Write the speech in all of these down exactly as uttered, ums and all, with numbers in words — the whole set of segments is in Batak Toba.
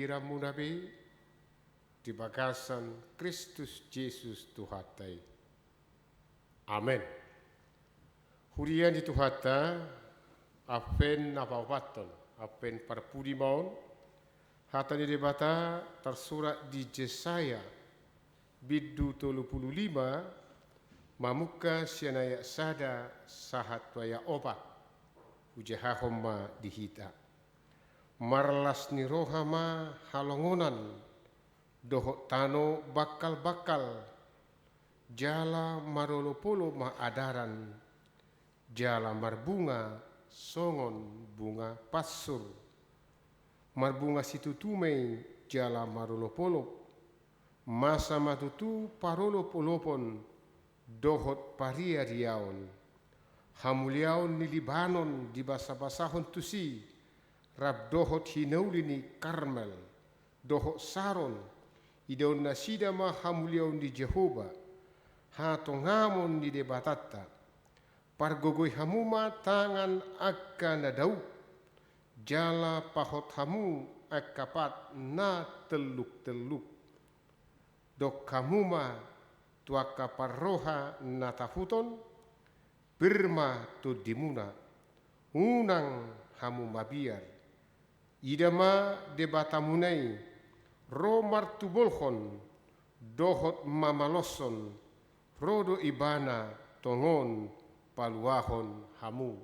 Piramuna be di bagasan Kristus Jesus Tuhanta i. Amen. Huria ni Tuhanta, Advent na paopathon, Advent parpudi ma on. Hata ni Debata tarsurat di Jesaya, bindu tolu pulu lima, mamungka sian ayat sada sahat tu ayat opat. Hujahahon ma di hita. Marlas ni roha ma halongonan, dohot tano bangkal-bangkal, jala marolopolop ma adaran, jala marbunga songon bunga pansur. Marbunga situtu ma i jala marolopolop. Masa ma tutu parolopolopon dohot pariariaon. Hamuliaon ni Libanon dibasabasahon tusi, rap dohot hinauli ni Karmel, dohot Saron, idaon nasida ma hamuliaon ni Jahowa, hatongamon ni Debatanta. Pargogoi hamu ma tangan angka na dauk, jala pahot hamu angka pat na telluk-telluk. Dok hamu ma tu angka parroha na tahuton, pir ma tondimuna, unang hamu mabiar. Ida ma Debatamuna i, ro martubolhon, dohot mamaloshon, ro do Ibana tongon paluahon hamu.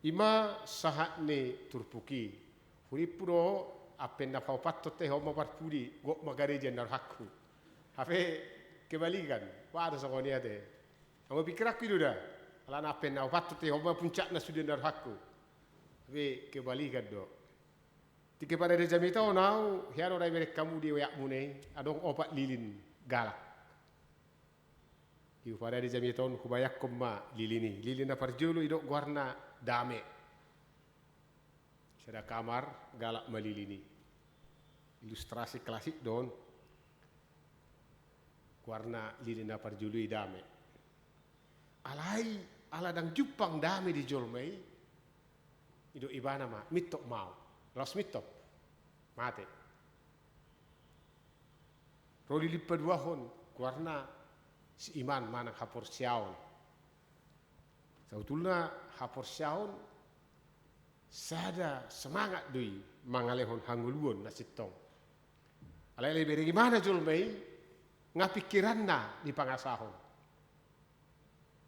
I ma sahat ni turpuk i. Hurimpu do, Advent na paopathon tahe on ma parpudi, gok ma gareja na rohangku. Hape kebalikan, wah, ada songon i ate. Anggo pikiranku i do da, alana Advent na paopathon tahe on ma puncakna sude na rohangku. Hape kebalikan do. Tingki parade jamita on au, hea do na ibereng hamu di wayakmuna i, adong opat lilin galak. Di parade jamita on hubayangkon ma lilin i. Lilin na parjolo i do goarna dame. Sada kamar, galak ma lilin i. Ilustrasi klasik do on. Goarna lilin na parjolo i dame. Alai, ala ndang jumpang dame di jolma i, i do Ibana ma, mintop ma au. Laos mintop. Mate. Ro lilin paduahon, goarna seiman manang haporseaon. Sabotulna haporseaon sada semangat do i mangalehon hangoluan na sintong. Alai, alai ibereng Ibana jolma i, nga pikiranna dipangasahon.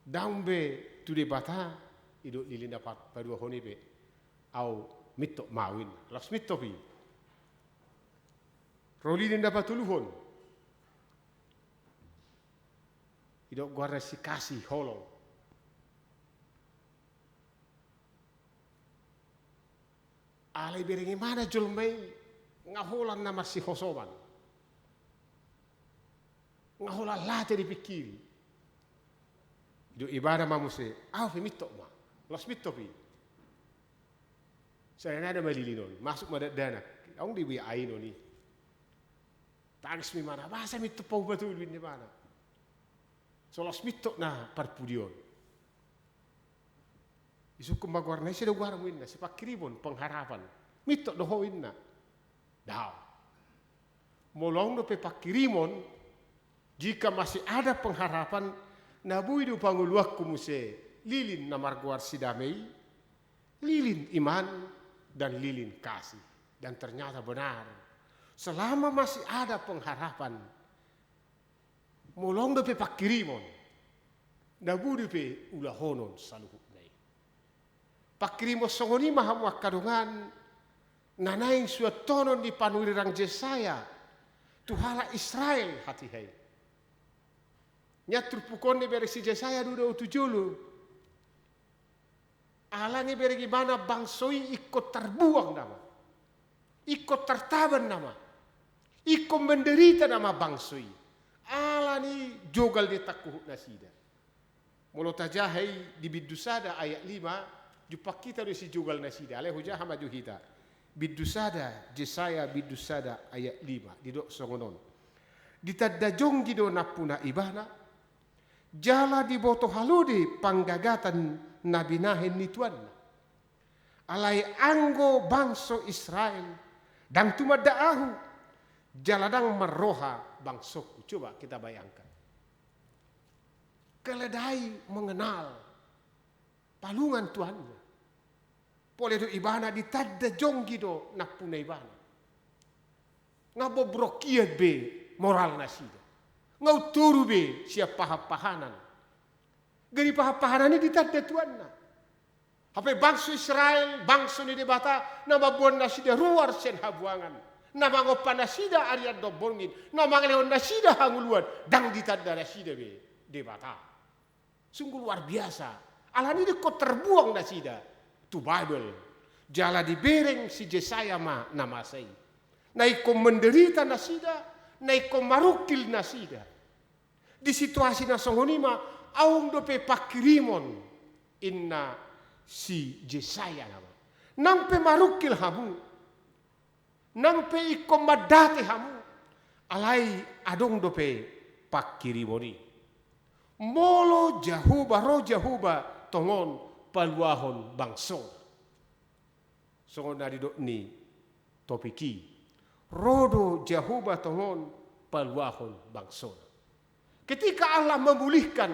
Dao be tu Debata, i do lilin na pa-, paduahon i pe. Au mintop ma au, ninna. Laos mintop i. Ro lilin na patoluhon. I do goarna si kasih, holong. Alai ibereng Ibana jolma i, nga holan na marsihosoman. Nga holan late dipingkiri. I do Ibana ma muse, au pe mintop ma. Laos mintop i. Sada nada ma lilin on, masuk ma dakdanak. Adong do ibuat ainon i. Tangis ma Ibana, boasa mintop ho patolu, ninna Ibana. So laos mintop na parpudi on. Isungkun ma goarna, ise do goarmu, ninna. Sipangkirimon, pengharapan. Mintop do ho, ninna. Dao. Molo adong dope pangkirimon, jika masih ada pengharapan, na boi do pangoluanku muse lilin na margoar si dame i, lilin iman dan lilin kasih. Dan ternyata benar. Selama masih ada pengharapan, molo adong dope pangkirimon, na boi dope ulahonon saluhutna i. Pangkirimon songon i ma, hamu angka dongan, na naeng suantonon ni panurirang Jesaya tu halak Israel hatiha i. Nian turpuk on na ibereng si Jesaya do, do tu jolo. Alana ibereng Ibana bangso i ingkon tarbuang nama. Ingkon tartaban nama. Ingkon menderita nama bangso i. Alani jogal ni tangkuhut nasida. Molo tajaha i di bindu sada ayat lima, jumpang hita do sijogal nasida. Alai hujaha ma jo hita. Bindu sada, Jesaya bindu sada ayat lima. Didok songon on. Ditanda jonggi do nampuna Ibana, jala diboto halode panggagatan na binahen ni tuanna. Alai anggo bangso Israel, Ndang tumanda ahu, jala ndang marroha bangsongku. Coba kita bayangkan. Keledai mengenal palungan tuanna. Pola do ibana ditanda jonggi do nampuna ibana. Nga bobrok hian be moral nasida. Nga untoru be sian pahanpahanan. Gari pahanpahanan i ditanda tuanna. Hape bangso Israel, bangso ni Debata, na mamboan nasida ruar sian habuangan. Na mangompa nasida arian dohot borngin, na mangalehon nasida hangoluan, ndang ditanda nasida be Debata. Sungguh luar biasa. Alani i ingkon terbuang nasida tu Babel. Jala dibereng si Jesaya ma na masa i. Na ingkon menderita nasida, na ingkon marungkil nasida. Di situasi na songon i ma, adong dope pangkirimon, inna si Jesaya nama. Nang pe marungkil hamu, nang pe ingkon mandate hamu, alai adong dope pangkirimon i. Molo Jahowa, ro Jahowa tongon paluahon bangsona. Songon na didok ni topik i, ro do Jahowa tongon paluahon bangsona. Ketika Allah memulihkan,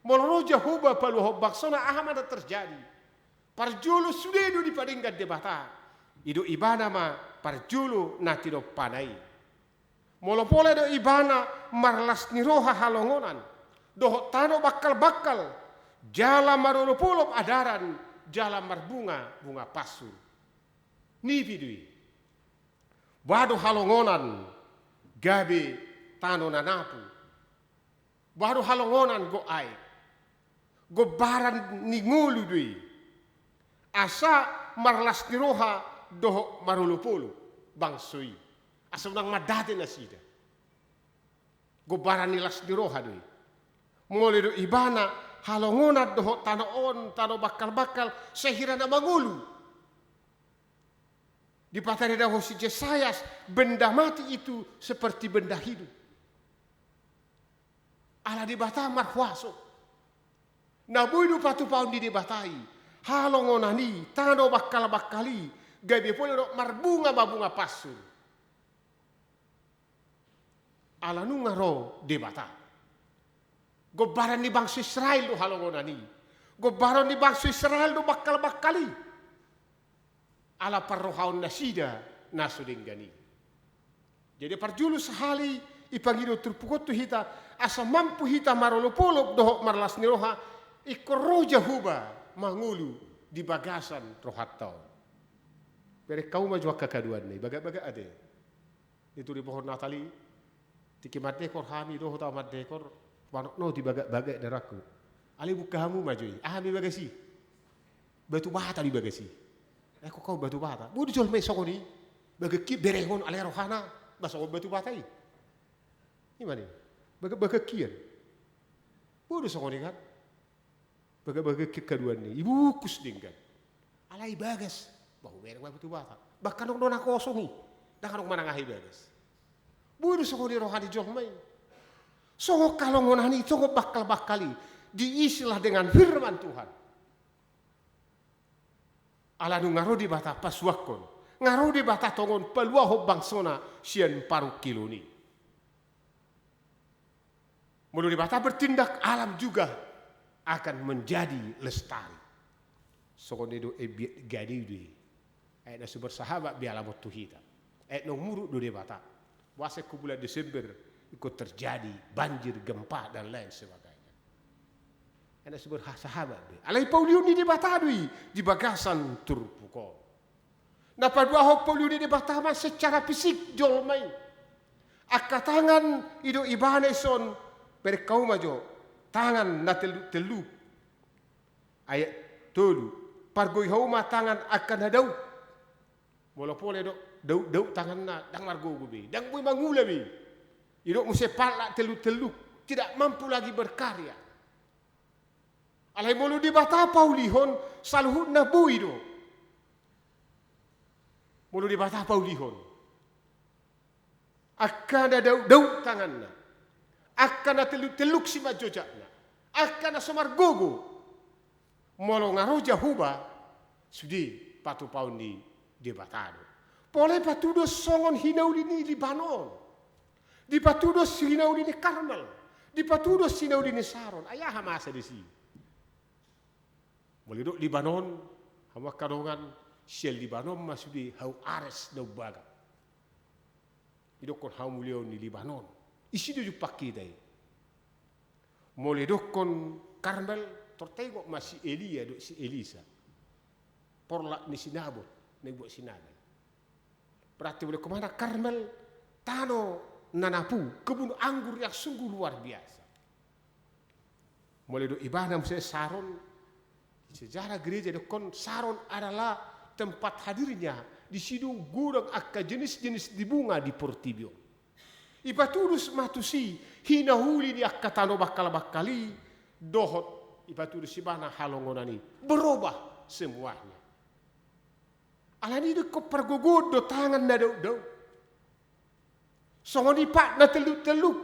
molo ro Jahowa paluahon bangsona, aha ma na terjadi? Parjolo sude do dipadenggan Debata. I do ibana ma parjolo na tinompana i. Molo pola do ibana marlas ni roha halongonan, dohot tano bangkalbangkal, jala marolopolop adaran, jala marbungabunga pansur. Nipi do i. Ba do halongonan gabe tano na napu. Ba do halongonan gok aek. Gombaran ni ngolu do i. Asa marlas ni roha dohot marolopolop bangso i. Asa unang mandate nasida. Gombaran ni las ni roha do i. Molo do ibana halongonan dohot tano on, tano bangkalbangkal, sai hira na mangolu. Dipatarida ho si Jesaya, benda mati itu seperti benda hidup. Ala Debata marhuaso. Na boi do patupaon ni Debata i, halongonan i, tano bangkalbangkal i, gabe pola do marbungabunga pansur. Ala nunga ro Debata. Gombaran ni bangso Israel do halongonan i. Gombaran ni bangso Israel do bangkalbangkal i. Ala parrohaon nasida na so denggan i. Jadi parjolo sahali i pangido turpuk on tu hita, asa mampu hita marolopolop dohot marlas ni roha, ingkon ro Jahowa mangolu di bagasan rohanta on. Bereng hamu ma jo angka haduan na i, bagak-bagak ate. Di turi pohon Natal i, tingki mandekor hami dohot au mandekor, manotnoti bagak-bagak da rohangku. Alai buka hamu ma jo i, aha ma i bagas i? Batu bata do i bagas i. Eh, kok au batu bata? Boi do jolma i songon i. Bagak i berengon alai rohana, ba songon batu bata i. I ma ni. Bagak-bagak hian. Boi do songon i kan? Bagak-bagak keduan ni, ibungkus denggan. Alai bagas, ba hubereng ma batu bata. Bahkan adong do na kosong i, ndang adong manang aha i bagas. Boi do songon i roha ni jolma i. Songon halongonan i, songon bangkalbangkal i, diisilah dengan firman Tuhan. Ala nunga ro Debata pasuangkon, nga ro Debata tongon paluahon bangsona sian parungkilon i. Molo Debata bertindak, alam juga akan menjadi lestari. Songon i do, eh, bi-, gade do i. Aek na so bersahabat be alam on tu hita. Aek naung muruk do Debata. Boasa ingkon bulan Desember ingkon terjadi banjir, gempa, dan lain sebagainya. Aek na so bersahabat be. Alai paulihon ni Debata do i di bagasan turpuk on. Na paduahon, paulihon ni Debata ma secara fisik jolma i. Angka tangan i do ibana dison, bereng hamu ma jo, tangan na telluk-telluk. Ayat tolu. Pargogoi hamu ma tangan angka na dauk. Molo pola do dauk-dauk tanganna, ndang margogo be, ndang boi mangula be. Didok muse pallak telluk-telluk, tidak mampu lagi berkarya. Alai molo Debata paulihon, saluhutna boi do. Molo Debata paulihon, angka na dauk-dauk tanganna, angka na telluk-telluk simanjojakna, angka na so margogo, molo nga ro Jahowa, sude patupaon ni Debata do. Pola dipatudos songon hinauli ni Libanon. Dipatudos hinauli ni Karmel. Dipatudos hinauli ni Saron. Ai aha masa disi? Molo didok Libanon, hamu angka dongan, sian Libanon ma sude hau ares na umbaga. Didokkon hamuliaon ni Libanon. Disi do jumpang hita i. Molo didokkon Karmel, tortaingot ma si Elia dohot si Elisa. Porlak ni si Nabot, na dibuat si Nabal. Berarti molo didokkon Karmel, tano na napu, kebun anggur yang sungguh luar biasa. Molo didok ibana muse Saron, sejarah gereja didokkon Saron adalah tempat hadirnya, disi do godang angka jenis-jenis ni bunga di portibi on. Dipatudos ma tusi hinauli ni angka tano bangkal-bangkal i, dohot dipatudos ibana halongonan i. Berubah semuanya. Alani i do ingkon pargogoon do tangan na daudau. Songon i patna telluk-telluk.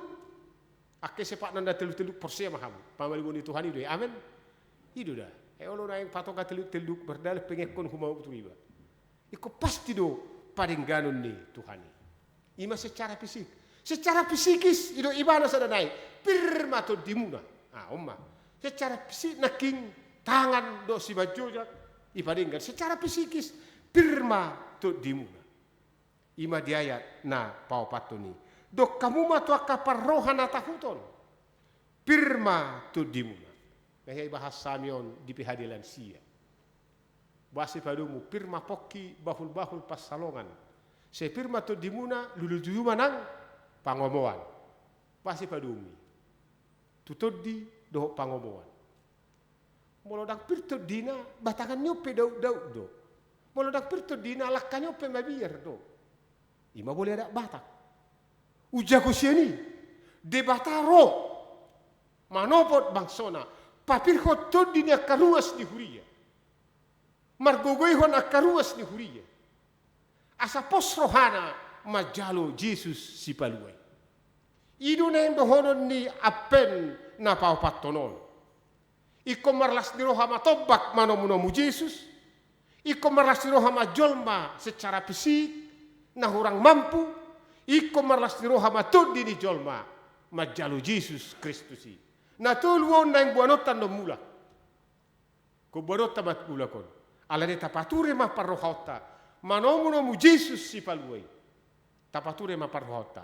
Angka ise patna na telluk-telluk, porsea ma hamu. Pamalumon ni Tuhan i do i. Amen. I do da. Ai olo naeng patonga telluk-telluk, mardalan pengekkon humauk tu iba. Ingkon pasti do padengganon ni Tuhan i. I ma secara fisik. Secara psikis, didok ibana sada nai, pir ma tondimuna. Ah, on ma. Secara fisik nangkin tangan dohot simanjujung, dipadenggan. Secara psikis, pir ma tondimuna. I ma di ayat na paopathon i. Dok hamu ma tu angka parroha na tahuton. Pir ma tondimuna. Na hea ibahas hami on di P H D lansia. Boasa dipadomu, pir ma pongki, bahul-bahul pansalongan. Sai pir ma tondimuna, lululujulu ma nang pangomoan. Boasa dipadomu i? Tu tondi dohot pangomoan. Molo ndang pir tondina, batangan ni on pe daudau do. Molo ndang pir tondina, langka ni on pe mabiar do. I ma boli adat Batak. Umjago sian i, Debata ro manopot bangsona, papirhon tondi ni angka ruas ni huria. Margogoihon angka ruas ni huria. Asa pos rohana manjalo Jesus Sipalua i. I do naeng dohonon ni Advent na paopathon on. Ingkon marlas ni roha ma tombak manomunomu Jesus. Ingkon marlas ni roha ma jolma secara fisik, na hurang mampu. Ingkon marlas ni roha ma tondi ni jolma manjalo Jesus Kristus i. Na tolu on naeng boanonta annon mulak. Ingkon boanonta ma mulak on. Alani tapature ma parrohaonta manomunomu Jesus Sipalua i. Tapature ma parrohaonta.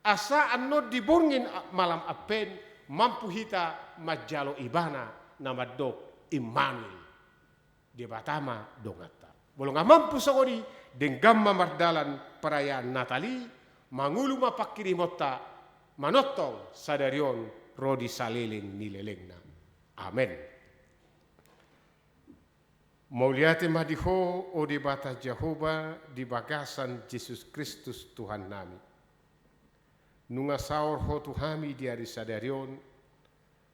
Asa annon di borngin a-, malam Advent, mampu hita manjalo Ibana na mandok Immanuel. Debata ma donganta. Molo nga mampu songon i, denggan ma mardalan perayaan Natal i, mangolu ma pangkirimonta, manongtong sadari on ro di saleleng ni lelengna. Amen. Mauliate ma di Ho, o Debata Jahowa, di bagasan Jesus Kristus Tuhannami. Nunga saor Ho tu hami di ari sadari on,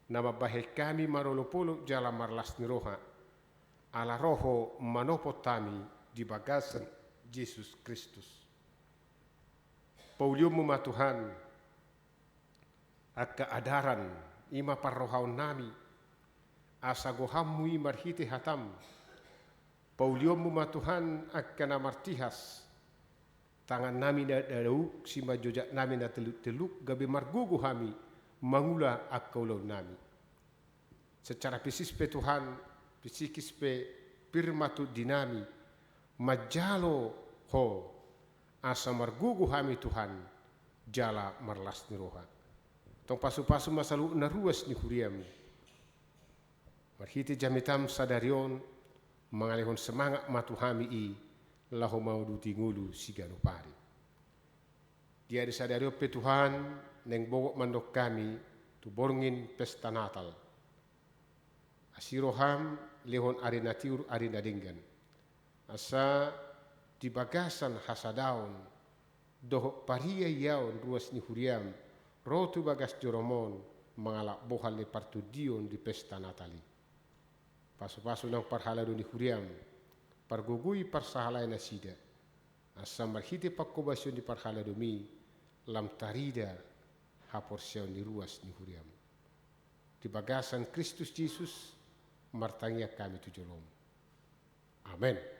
na mambahen hami marolopolop jala marlas ni roha, ala ro Ho manopot hami di bagasan Jesus Kristus. Paulionmu ma Tuhan, angka adaran, i ma parrohaonnami, asa gohanmu i marhite hatam. Paulionmu ma Tuhan, angka na martihas, tangannami na dadauk, simanjojaknami na telluk-telluk, gabe margogo hami mangula angka ulaonnami. Secara fisik pe Tuhan, psikis pe pir ma tondinami, manjalo Ho, asa margogo hami Tuhan, jala marlas ni roha. Tong pasupasu ma saluhutna ruas ni huriam. Marhite jamitam sadari on, mangalehon semangat ma tu hami i, laho mauduti ngolu siganup ari. Di ari sadari on pe Tuhan, naeng bogot mandok hami, tu borngin pesta Natal. Asi roham, lehon ari na tiur, ari na denggan. Asa di bagasan hasadaon, dohot pariaiaon ruas ni huriam, ro tu bagas jorom on, mangalap bohal ni partondion di pesta Natal i. Pasupasu nang parhalado ni huriam, pargogoi parsahalai nasida. Asa marhite panghobasion ni parhaladomi, lam tarida haporseaon ni ruas ni huriam. Di bagasan Kristus Jesus, martangiang hami tu jolom. Amen.